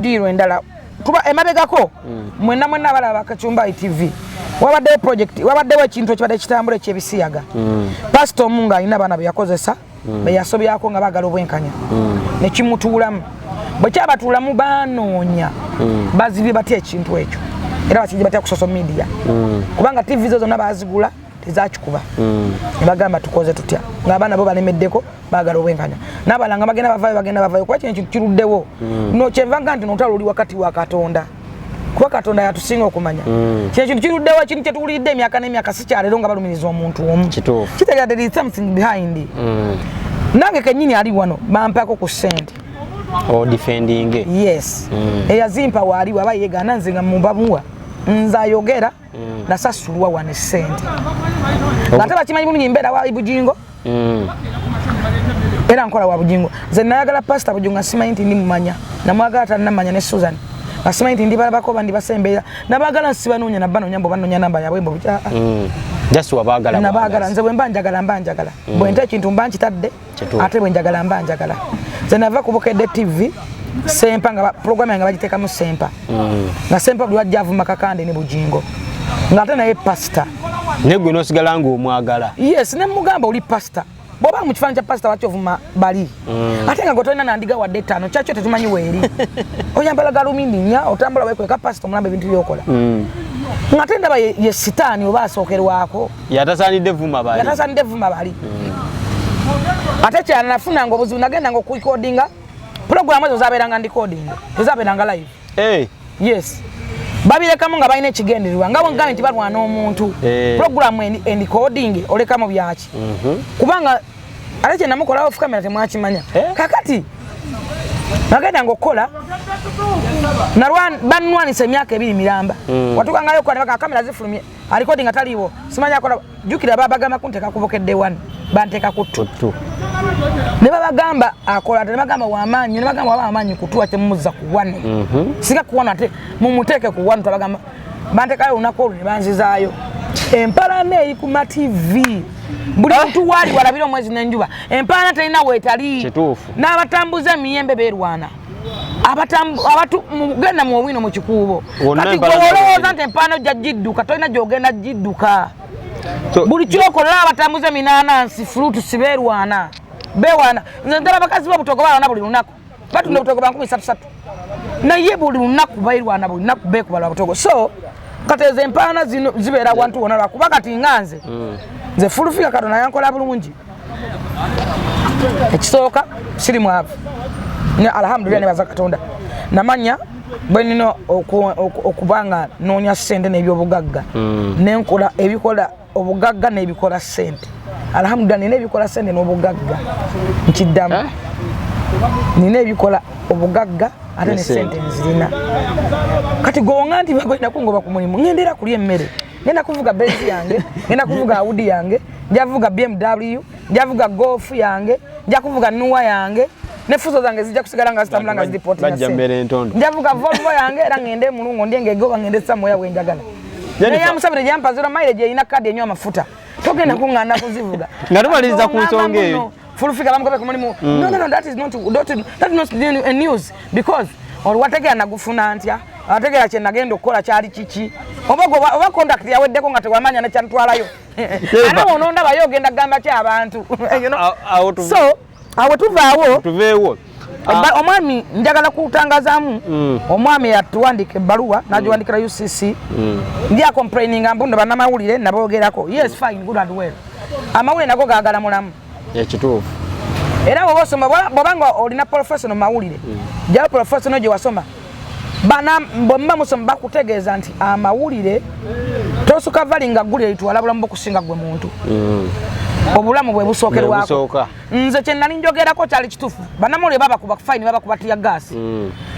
Deal endala kuba emabegako mwenna mwenna abalaba Kacumba TV, wabaddewo project, wabaddewo ekintu ekibadde kitambula ekyebisiyaga. Pasita omu ng'alina abaana be yakozesa, beyasobyako nga baagala obwenkanya, nekimutuulamu. Bwe kyabatuulamu, banoonya bazibye batya ekintu ekyo era bakijje batya ku social media, kubanga TV zo zonna bazigula tezakikuba. Ne bagamba, "Tukoze tutya ng'abaana bo balemeddeko, baagala obwenkanya?" N'abalanga bagenda bavayo, bagenda bavayo, kuba kino ekintu kiruddewo. No kyenva nti nolutalo luli wakati wa Katonda, kuba Katonda yatusinga okumanya. Kino ekintu kiruddewo, ekintu kyetuwuliridde emyaka n'emyaka, si kyaleero nga balumiriza omuntu omu. Kitegeera there is something behind. Nange kennyini ali wano bampako ku ssente. Odefendinge. Yes, eyazimpa waali waba yegaana, nze nga mubamuwa. Nze ayogera nasasulwa wano essente, ng'ate bakimanyi bulungi mbeera wa Bujingo era nkola wa Bujingo. Nze nayagala Pasita Bujingo nga simanyi nti ndimumanya. Namwagala tannamanya ne Susan, nga simanyi nti ndibalabako oba ndibasembeera. Nabagala, sibanoonya, nabanoonya mbu banoonya namba yabwe mbu ah, ah. Just wabaagala. Nabaagala. Bwagazi. Nze bwe mba njagala, mba njagala. Bwe nta ekintu mba nkitadde. Ate bwe njagala, mba njagala. Nze nava ku Bukedde TV, Sempa nga program yange bagiteekamu Sempa, nga Sempa buli wajja avuma Kakande ne Bujingo, ng'ate naye pasita. Naye gwe n'osigala ng'omwagala. Yes, ne mugamba, "Oli pasita, bw'oba mu kifaananyi kya pasita, waki ovuma bali?" Ate nga gwe tolina nandiga wadde ttaano, kyakyo tetumanyi weeri, oyambala galumindi nnya, otambula wekweka. Pasita omulamba ebintu byokola, ng'ate ndaba ye sitaani oba asookerwako. Yatasaanidde vuma bali. Yatasaanidde vuma bali. Ate kyala nafunanga obuzibu, nagendanga okurecordinga pulogulaamu ezo, zabeeranga recording, tezabeeranga live. Yes, babirekamu nga balina ekigendererwa, nga bwengambye nti balwana omuntu. Pulogulaamu erecording olekamu byaki? Kubanga ate kyenamukolawo off camera temwakimanya. Kakati nagendanga okukola, banwanisa emyaka 2 miramba. Watukangayo okukola nebaka kamera zifulumye, arecording nga taliiwo, simanyi akola. Jjukira babagamba kunteeka ku Bukedde 1, banteeka ku 2. Ku 2. Ne babagamba akola ate, ne bagamba wamaanyi, ne bagamba waba amaanyi ku 2, ate mumuzza ku 1. Singa ku 1, ate mumuteeke ku 1. Twabagamba banteekayo olunaku olwo ne banzizaayo. Empalana eri ku ma TV, buli muntu waali walabira omwezi n'enjuba, empalana terina weetali. N'abatambuza emiyembe beerwana. Genda mu Owino mu Kikuubo. Wonna Kati empalana gwe olowooza weeri. nti empalana ojja gidduka, tolina gyogenda gidduka. So, Buli kyokola, abatambuza eminanansi, fruits beerwana, bewana. Nze ddala bakazi b'obutogo balwana buli lunaku, batunda obutogo ba 3,000, naye buli lunaku bairwana, buli lunaku beekuba lwa butogo. So kati ezo empaana zino zibeera wantu wonna, lwakuba kati nga nze, nze Full Figure, Katonda yankola bulungi. Ekisooka, siri mwavu ne alhamdulillah, nebaza Katonda. Namanya bwe nina okuba nga noonya ssente n'ebyobugagga, nenkola ebikola obugagga n'ebikola ssente. Alhamdulillah, nina ebikola ssente n'obugagga. Nkiddamu. Eh? Nina ebikola obugagga ate Ne ne ssente. ssente nzirina. Kati gonga nti bagenda kungoba ku mulimu, ngenda era kulya emmere, ngenda kuvuga Benz yange, ngenda kuvuga Audi yange, nja kuvuga BMW, nja kuvuga Golf yange, nja kuvuga Noah yange, ne Fuso zange zijja kusigala nga zitambula nga ziripotinga. Bajja mmere entondo. Nja kuvuga Volvo yange era ngende mulungu, ndye ngegoba, ngende somewhere bwenjagala. Jennifer. Naye Musabire gyampa zero mileage, erina kadi enywa amafuta, togenda kuŋŋaana kuzivuga. Nga tumaliriza ku nsonga eyo. Full Figure bamugobe ku mulimu. No, no, no, that is not a news, because olwategeera nagufuna ntya, ategeera kye nagenda okukola kyali kiki, oba oba contract yaweddeko nga tewamanya nekyantwalayo. Ate onondabayo ogenda kugamba ki abantu? You know? Awo So awo tuvaawo. Tuveewo. Omwami njagala kutangazaamu, omwami yatuwandika ebbaluwa n'agiwandikira UCC, ndi acomplaininga mbu nno bannamawulire naboogerako. Yes, fine, good and well. Amawulire nago gaagala mulamu. Ekituufu. Era bwoba osoma, bw'oba nga olina professional mawulire, jayo professional gye wasoma. Bana bwemuba musoma bakutegeeza nti amawulire tosuka vali nga ggulire litwala bulamu bukusinga gwe muntu. Obulamu bwe busookerwako. Busooka. Nze kye nali njogerako kyali kituufu. Bannamawulire babakuba fine, babakuba tear gas,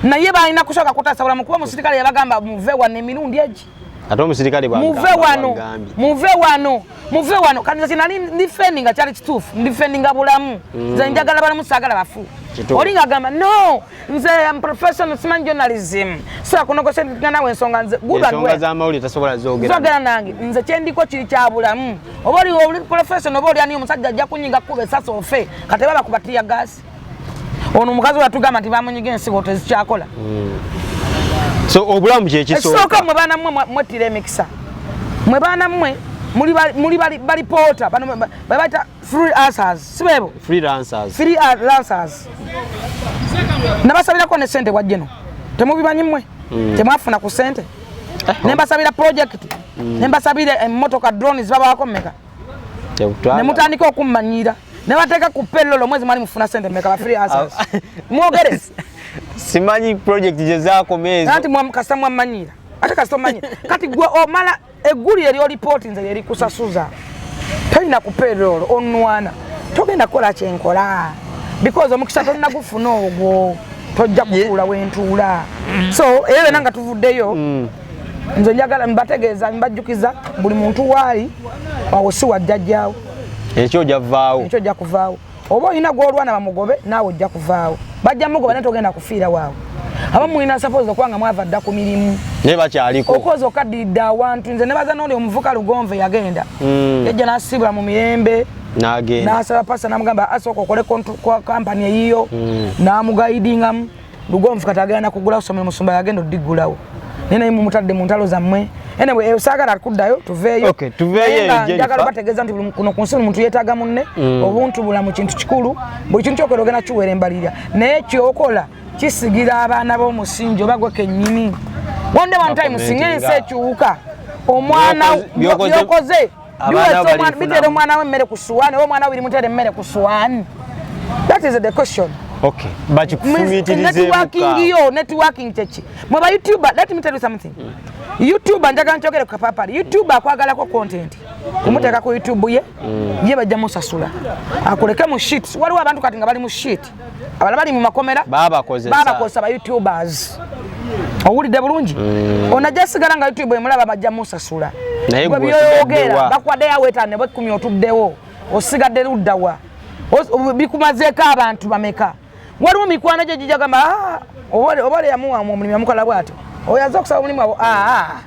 naye balina kusooka kutaasa bulamu, kuba omusirikale yabagamba, "Muve wano," emirundi egi. Ate omusirikale "Muve bwagamba wano, bwagambye. muve wano, muve wano." Kati nze kyenali ndefendinga kyali kituufu, ndefendinga bulamu. Nze njagala balamu, saagala bafu. Oli ng'agamba, "No, nze am professional, simanyi journalism, sobola kunegotiatinga nawe ensonga." Nze good and Ensonga well. z'amawulire tasobola zogera. Zogera nange. Nze kyendiko kiri kya bulamu. Oba oli professional oba oli ani, omusajja ajja kunyiga kuba esasa ofe. Kati babakuba tear gas, Ono omukazi wetugamba nti bamunyiga ensigo tezikyakola. So obulamu kyekisooka. Kyekisooka. Mwe baana mmwe mwettira emikisa. Mwe baana mmwe muli balipoota bano babayita freelancers, si beebo? Freelancers. Freelancers. Nabasabirako ne sente wajjeno, temubimanyi mmwe? Temwafuna ku sente? Nembasabira project, nembasabira emmotoka drones, babawako mmeka? Nemutandika okummanyira, nebateeka ku payroll. Omwezi mwali mufuna sente mmeka, ba freelancers? Mwogere. Simanyi project gye zaakoma ezo. Anti kasita mwammanyira, ate kasita omanyira. Kati gwe omala eggulire lyolipooti, nze lyerikusasuza. Tolina ku payroll, onwana togenda kukola kyenkola because omukisa tolina gufuna ogwo, tojja kutuula wentuula. So era byonna nga tuvuddeyo, nze njagala mbategeeza, mbajjukiza, buli muntu waali awo si wajjajjaawo. Ekyo ojja vaawo. Ekyo ojja kuvaawo. Oba olina gwolwana bamugobe, naawe ojja kuvaawo, bajja mugoba, naye togenda kufiira waawo. Abamu mulina suppose okuba nga mwava dda ku mirimu. Naye bakyaliko. Okwoza okaddiridde awantu. Nze nebaza n'oli omuvuka Lugonve yagenda, yajja n'asibula mu mirembe. N'agenda. N'asaba pasa, n'amugamba asooka okole kampani eyiyo, n'amuguidingamu. Lugonvu kati agenda kugulawo somero, musumba yagenda odiggulawo, naye mumutadde mu ntalo zammwe. Anyway, saagala kuddayo, tuveeyo. Okay, tuveeyo. Naye nga Jennifer. njagala obategeeza nti kuno ku nsi buli muntu yeetaaga munne. Obuntu bulamu kintu kikulu. Buli kintu kyokola ogenda kiweera embalirira, naye kyokola kisigira abaana b'omusingi oba gwe kennyini. One day, one time, singa ensi ekyuka, omwana Byokoze byokoze abaana biweesa balifunamu. biteera omwana we emmere ku suwaani, oba omwana we birimuteera emmere ku suwaani? That is the question. Okay, bakikufumiitirizeemu. Networking yo, networking kyeki? Mwe ba YouTuber, let me tell you something. YouTuber, njagala nkyogere ku kapapali, YouTuber akwagalako content kumuteeka ku YouTube ye, ye bajja musasula akuleke mu shit. Waliwo abantu kati nga bali mu shit, abalala bali mu makomera. Babakozesa. Babakozesa ba YouTubers, owulidde bulungi? Ono ajja sigala nga YouTube emulaba, bajja musasula. Naye gwe gwe byoyogera osigaddewa. Bakuwaddeyo awetaano bwekumi, otuddewo, osigadde luddawa? Bikumazeeko abantu bameka? Waliwo mikwano gye gijagamba, "Ah, oba ole yamuwa omulimu, yamukola bwatyo, oyo aze okusaba omulimu abo. Ah,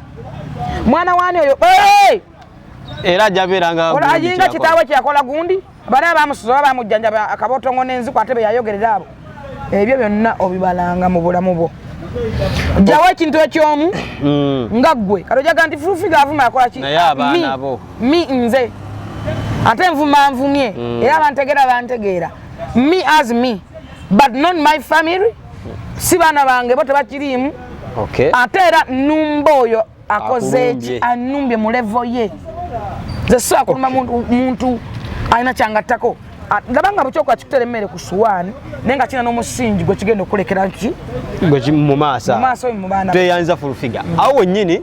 mwana wani oyo? Hey!" Era ajja beera nga Olwo gundi ayinga kyeyakola. Kitaawe kyeyakola gundi, bali abamusuza oba bamujjanjaba akabotongo n'enziku, ate be yayogerera abo. Ebyo byonna obibalanga mu bulamu bwo. Jjawo ekintu ekyomu nga ggwe kati ojaga nti Full Figure avuma, yakola ki? Naye abaana bo. Mi nze ate nvuma nvumye, era bantegeera bantegeera, me as me, but not my family, si baana bange, bo tebakiriimu. Ate era numba oyo akoze eki? Akulumbye. Anumbye mu level ye. Nze sobola kulumba muntu alina kyangattako. Ndaba nga bukyokola kikutera emmere ku suwaani, naye nga kirina n'omusingi gwe kigenda okulekera ki? Gwe mu maaso. Mu maaso, mu baana. Tweyanza Full Figure. Awo wennyini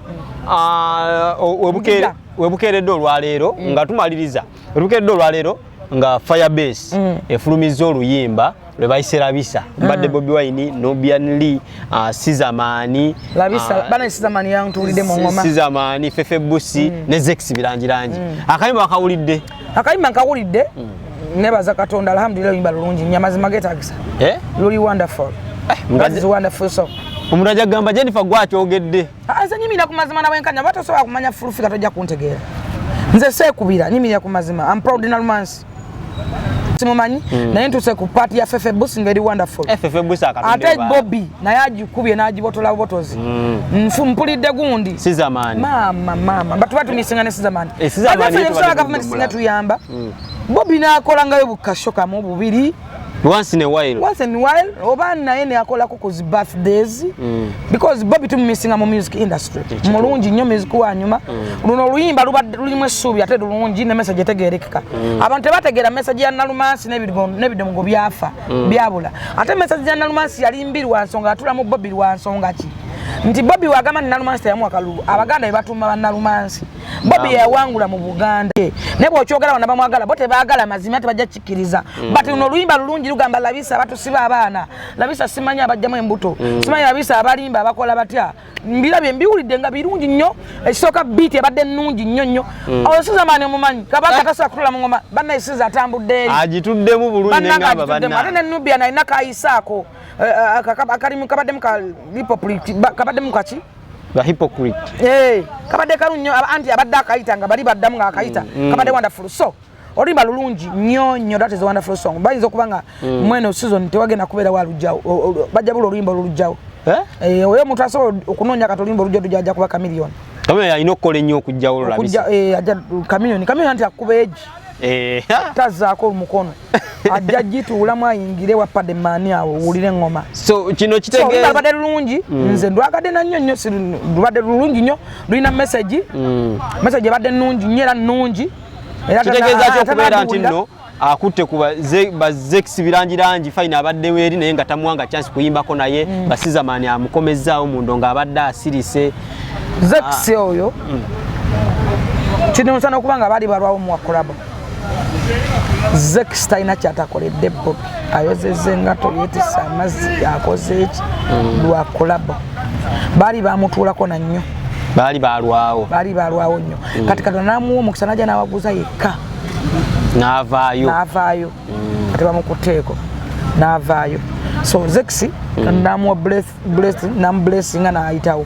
Njiga. webukeeredde olwaleero, nga tumaliriza, webukeeredde olwaleero nga Firebase efulumizza oluyimba lwe bayise Labisa. Mbadde Bobi Wine, Nubian Lee, Sizamani. Labisa bana, Sizamani yantuulidde mu ngoma. Sizamani, Fefe Busi ne Zex Bilangilangi. Akayimba bakawulidde? Akayimba nkawulidde, nebaza Katonda, alhamdulillah. Oluyimba lulungi nnyo, amazima geetagisa. Eh? Luli wonderful. That is wonderful song. Omuntu ajja kugamba Jennifer gwakyogedde. Ah, nze nyimirira ku mazima nabwenkanya. Oba tosobola kumanya Full Figure, tojja kuntegeera. Nze seekubira, nyimirira ku mazima. I'm proud Nalumansi simumanyi, naye ntuuse ku part ya Fefe Busi nga eri wonderful. Fefe Busi akatonde. Ate Bobi naye agikubye n'agibotola bubotozi. Nfu mpulidde gundi. Sizamani. Maama, maama, batuba tumisinga ne Sizamani. Eh, Sizamani ye tubadde gavumenti singa tugumula. tuyamba, Bobi n'akolangayo bukasho kamu bubiri. Once in a while. Once in a while, oba naye neakolako ku zi birthdays, because Bobi tumumisinga mu music industry. Ekituufu. Mulungi nnyo, music wanyuma. Luno oluyimba lubadde lulimu essuubi, ate lulungi ne message etegeerekeka. Abantu tebategeera message ya Nalumansi n'ebidomogo byafa byabula. Ate message ya Nalumansi yali mbi lwa nsonga atula mu Bobi. Lwa nsonga ki? Nti Bobi wagamba nti Nalumansi teyamuwa kalulu, Abaganda be batuuma Bannalumansi. Bobi yawangula mu Buganda, naye bw'okyogera bonna bamwagala, bo tebaagala mazima, tebajja kikkiriza. But luno oluyimba lulungi, lugamba labisa abatusiba abaana, labisa simanyi abajjamu embuto, simanyi labisa abalimba abakola batya. Mbirabye, mbiwulidde nga birungi nnyo. Ekisooka, beat ebadde nnungi nnyo nnyo. Oyo Sizamani omumanyi, kabaka tasobola kutula mu ngoma. Bannaye, Siza atambudde eri. Agituddemu bulungi. Bannange, nengamba agituddemu. Ate banna ne Nubian alina kayisaako akalimu kabaddemu ka hypocrite, kabaddemu kaki? Ba hypocrite. Eh, kabadde kalungi nnyo. Anti abadde akayita nga bali baddamu nga akayita. Kabadde wonderful. So Oluyimba lulungi nnyo nnyo. That is a wonderful song. Bayinza okuba nga mweno season tewagenda kubeera walujjawo, bajja bula oluyimba olulujjawo. Eh? Eh, oyo omuntu asobola okunoonya kati oluyimba olujja lujja, ajja kuba Chameleone. Chameleone alina okukola ennyo okugjawo okujja olulabisa. Eh, ajja Chameleone. Chameleone nti akuba egi tazaako omukono, ajja gituulamu ayingire wapadde maani awo owulire eŋŋoma. So kino So, oluyimba kitegeeza lubadde lulungi, nze ndwagadde na nnyo nnyo. Lubadde lulungi nnyo, lulina message. Message ebadde nnungi nnyo era nnungi. Era Kitegeeza ki okubeera nti tanaduwulira. nno akutte ku ba Zex birangirangi fine abaddewo eri naye nga tamuwanga chance kuyimbako, naye basizamaani amukomezzaawo mu ndo ng'abadde asirise? Zex oyo kinonsana okuba nga baali balwawo muwa collabo. Zex talina kyatakoledde Bobi, ayozezza engato, yeetisse amazzi, akoze eki lwa collabo. Baali bamutuulako na nnyo. Baali balwawo. Baali balwawo nnyo. Kati Katonda namuwa omukisa najja n'awaguza yekka. N'avaayo. N'avaayo. Kati bamukuteeko n'avaayo. So Zex namuwa namublessinga n'ayitawo.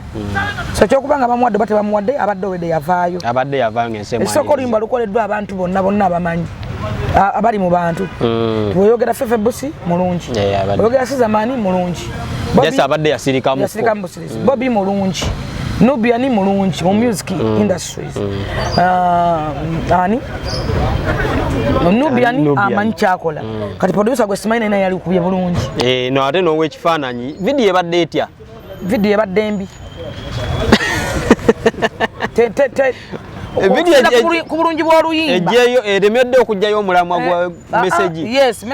So ekyokuba nga bamuwadde oba tebamuwadde, abadde owedde yavaayo. Abadde yavaayo ng'ensi Esooka emwaniriza. oluyimba lukoleddwa abantu bonna bonna abamanyi abali mu bantu. Bw'oyogera Fefe Busi mulungi, Yeah, oyogera Sizamani mulungi. Just abadde yasirikamu. Yasirikamu busirizi. Bobi mulungi, Nubian mulungi mu music industries. Ani Nubian? Nubian. Amanyi kyakola. Kati producer gwe simanyi, naye yali kubye bulungi. Eh, no ate n'ow'ekifaananyi, vidiyo ebadde etya? Vidiyo ebadde mbi. Video Okusinziira ku bulungi bw'oluyimba. Ejjeyo eremedde okuggyayo omulamwa gwa message. Yes,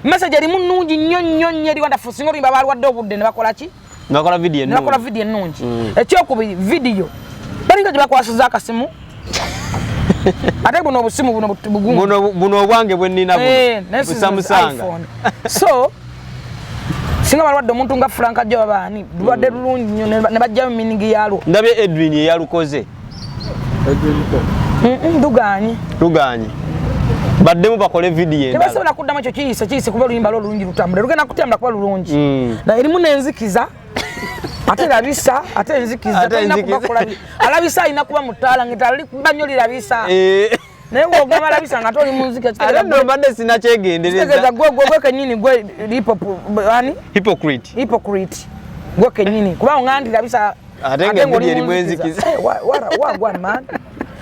message erimu nnungi nnyo nnyo nnyo, eri wonderful. Singa oluyimba balwadde obudde ne bakola ki, Nakola vidiyo ne bakola ennungi. Vidiyo ennungi. Ekyokubiri, vidiyo balinga gye bakwasiza akasimu, ate buno obusimu buno bugumu. Buno obwange bwe nnina buno. Eh, naye si busamusanga. iPhone. So singa balwadde omuntu nga Frank Jo babaani, lubadde lulungi nnyo ne bajjayo meaning yaalwo. Ndabye Edwin eyalukoze. Luganye. Luganye, baddemu bakole vidiyo endala. Tebasobola kuddamu ekyo, kiyise kiyise, kuba oluyimba lwo olulungi lutambule, lugenda kutambula kuba lulungi. Naye erimu n'enzikiza, ate labisa, ate enzikiza. Ate Talina enzikiza. kuba alabisa alina kuba mu ttaala ng'ettaala likuba nnyo lirabisa. Naye bw'ogamba labisa nga toli mu nzikiza, Ate kitegeeza nno mbadde kitegeeza sinakyegendereza. gwe kennyini gwe hip-hop ani Hypocrite. Hypocrite gwe kennyini, kubanga nga nti labisa Ate nga ng'oli video mu erimu nzikiza. enzikiza. Eh, wagwan man,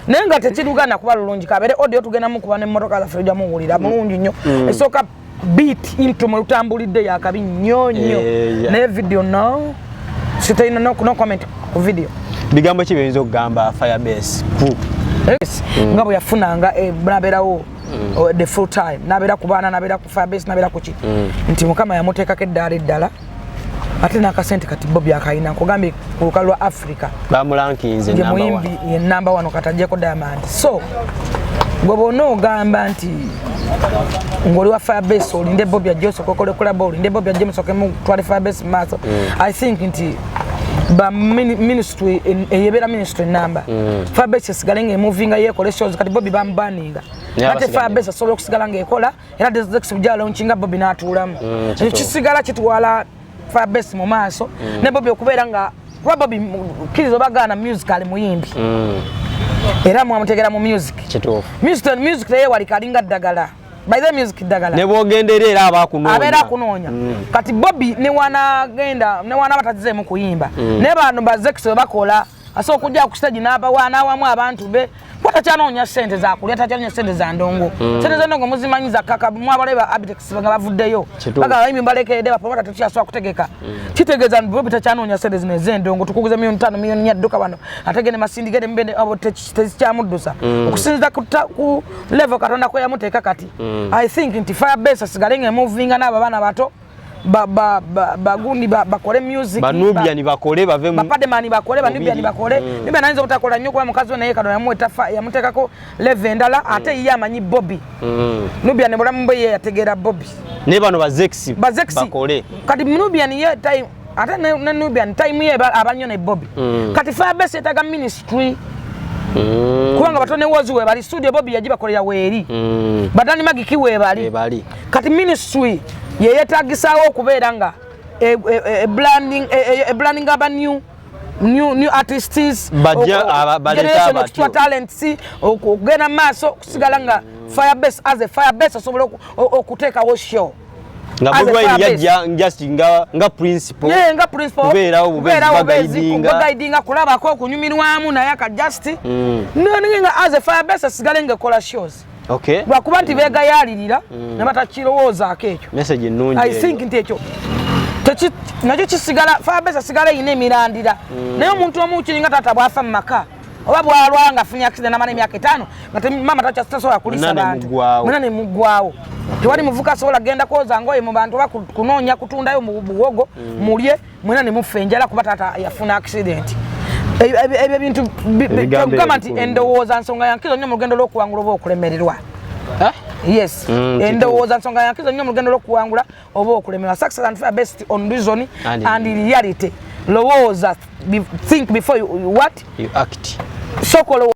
naye nga tekirugana kuba lulungi. Kabeere audio, tugendamu kuba nemmotoka zaffe tujja muwulira mulungi nnyo. Esooka beat intro mwe lutambulidde yakabi nnyo nnyo. Eh, yeah. Naye video no, sitayina no comment ku video. Bigambo ki byoyinza okugamba Firebase crew? Yes, nga bwe yafunanga nabeerawo the full time, nabeera ku baana, nabeera ku Firebase, nabeera ku ki, nti Mukama yamuteekako eddaala eddala, ate n'akasente kati Bobi akalina. Nkugambye ku lukalu lwa Africa Bamulankinze ye number one. Muyimbi ye namba wano kati ajjeko Diamond. So gwe bwona ogamba nti ng'oli wa Firebase olinde Bobi ajje osooke okole collabo, olinde Bobi ajje musooke mutwale Firebase mu maaso, I think nti ba ministry eyebeera ministry namba, Firebase esigale ng'emovinga yeekola shows. Kati Bobi bamubaninga Naye ate abasigadde. Firebase asobola okusigala ng'ekola, era Zex bujja launchinga, Bobi n'atuulamu. Ekyo kisigala kitwala Firebase mu maaso ne Bobi okubeera nga, kuba Bobi kkiriza obagaana, musical muyimbi era mwamutegera mu music. Kituufu. Music teyewalika, alinga ddagala. By the music ddagala. Ne bwogenda eri era aba akunoonya. Abeera akunoonya. Kati Bobi newanagenda newanaba tazizeemu kuyimba, naye bano ba Zex bwe bakola, asobola okujja ku stage n'abawa n'awamu abantu be, kuba takyanoonya sente zakulya, takyanoonya sente za ndongo. Sente z'endongo muzimanyi zakaka, mwabaleba Abitex nga bavuddeyo. Kituufu. Bagamba abayimbi mbalekedde, bapromota tetukyasobola kutegeka. Kitegeeza nti Bobi takyanoonya sente zino ez'endongo, tukuguza 5 miliyoni, 4 miliyoni, dduka wano ate gende Masindi, gende Mbende, abo tezikyamuddusa okusinziira ku level Katonda kwe yamuteeka kati. I think nti Firebase asigale ng'emovinga n'abo abaana bato bagundi bakole music. Banubiani bakole bave mu Bapademani bakole, Banubiani mubiri. bakole. Nubian ayinza obutakola nnyo kuba mukazi we, naye kano yamuteekako level endala, ate ye amanyi Bobi. Nubian bulamu bwe ye yategeera Bobi. Ne bano ba Zex Ba Zex bakole. Kati Nubian ye time, ate ne Nubian time ye aba nnyo ne Bobi. Kati Firebase yetaaga ministry kubanga batone wozi webali, studio Bobi yagibakolera weeri, badani magiki webali. Ebali. Kati ministry yeyetagisaawo okubeera nga e branding aba new artists, Bajja baleeta generation abatyo. okutwa talents okugenda mu maaso, okusigala nga Firebase, as a Firebase osobola okuteekawo show. Nga As a Bobi Wine Firebase. yajja just nga principal. Yeah, nga principal. Kubeerawo bubeezi, kubeerawo bubeezi, baguidinga. Kubaguidinga, kulabako, okunyumirwamu, naye aka just naye nga as a Firebase asigale nga ekola shows, lwakuba nti beegayaalirira ne batakirowoozaako ekyo. Message ennungi I eyo. think nti ekyo nakyo kisigala, Firebase asigala erina emirandira, naye omuntu omu kiringa taata bw'afa mu maka oba bwalwala nga afunye accident namala emyaka 5 nga maama tasobola kulisa Mwena ne bantu. muggwawo. Mwena ne muggwawo, tewali muvuka asobola genda kwoza ngoye mu bantu oba kunoonya kutundayo mu buwogo mulye, mwena ne mufa enjala kuba taata yafuna accident. Ebyo bintu Ebigambo kyogamba nti ebikulu. Endowooza nsonga yankizo nnyo mu lugendo lw'okuwangula oba okulemererwa. Ah? Yes. Endowooza nsonga yankizo nnyo mu lugendo lw'okuwangula oba okulemererwa. Success and failure based on reason and reality. Lowooza, think before you what? You act. Sooka olowooze.